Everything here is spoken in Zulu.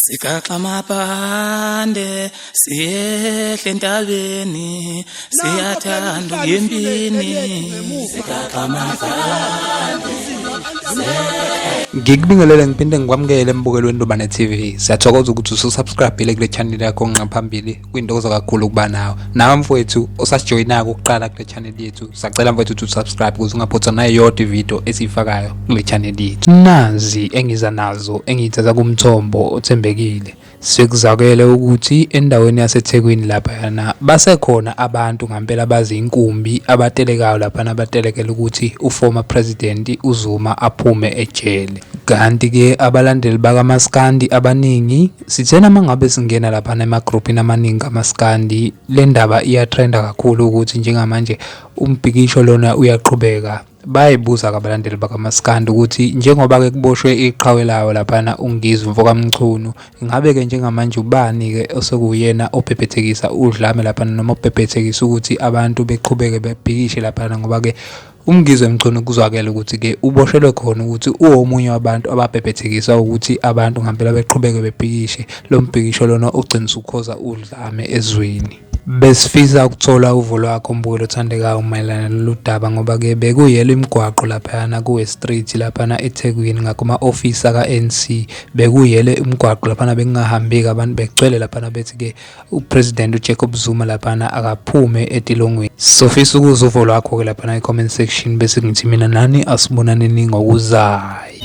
Sigaxa amabhande siyehle entabeni siyathanda ukuyempini sigaxa amabhande. Ngikubingelele ngiphinde ngikwamukele embukelweni Ndobane TV. Siyathokoza ukuthi ususubscribe kule channel yakho nqaphambili. Kuyintokozo kakhulu ukuba nawe. Nawe mfowethu osasijoyinayo ukuqala kule channel yethu. Sacela mfowethu ukuthi usubscribe ukuze ungaphothwa nayeyodwa ivideo esiyifakayo kule channel yethu. Nazi engiza nazo engiyithatha kumthombo othembekile. Sekuzakele ukuthi endaweni yaseThekwini laphayana basekhona abantu ngampela abazinkumbi abatelekayo laphana abatelekela ukuthi uformer president uZuma aphume ejele. Kanti-ke abalandeli bakamaskandi abaningi sithena uma ngabe singena laphana emagrupini amaningi kamaskandi le ndaba iyatrenda kakhulu ukuthi njengamanje umbhikisho lona uyaqhubeka. Bayayibuza-ke abalandeli bakamaskandi ukuthi njengoba-ke kuboshwe iqhawe lawo laphana uNgizwe mfokaMchunu, ingabe-ke njengamanje ubani-ke osekuwuyena obhebhethekisa udlame laphana noma obhebhethekisa ukuthi abantu beqhubeke bebhikishe laphana ngoba-ke uMngizwe Mchunu kuzwakele ukuthi-ke uboshelwe khona ukuthi uwomunye wabantu ababhebhethekisa ukuthi abantu ngampela beqhubeke bebhikishe lo mbhikisho lona ogcina usukhoza udlame ezweni. Besifisa ukuthola uvo lwakho mbukeli othandekayo mayelana nalolu daba ngoba-ke bekuyelwa imigwaqo laphayana ku-West Street laphana eThekwini ngakuma-ofisi aka-ANC bekuyele umgwaqo laphana bekungahambeki abantu begcwele laphana bethi-ke uPresident uJacob Zuma laphana akaphume etilongweni. Sofisa ukuzwa uvo lwakho-ke laphana e-comment section bese ngithi mina nani asibonaneni ngokuzayo.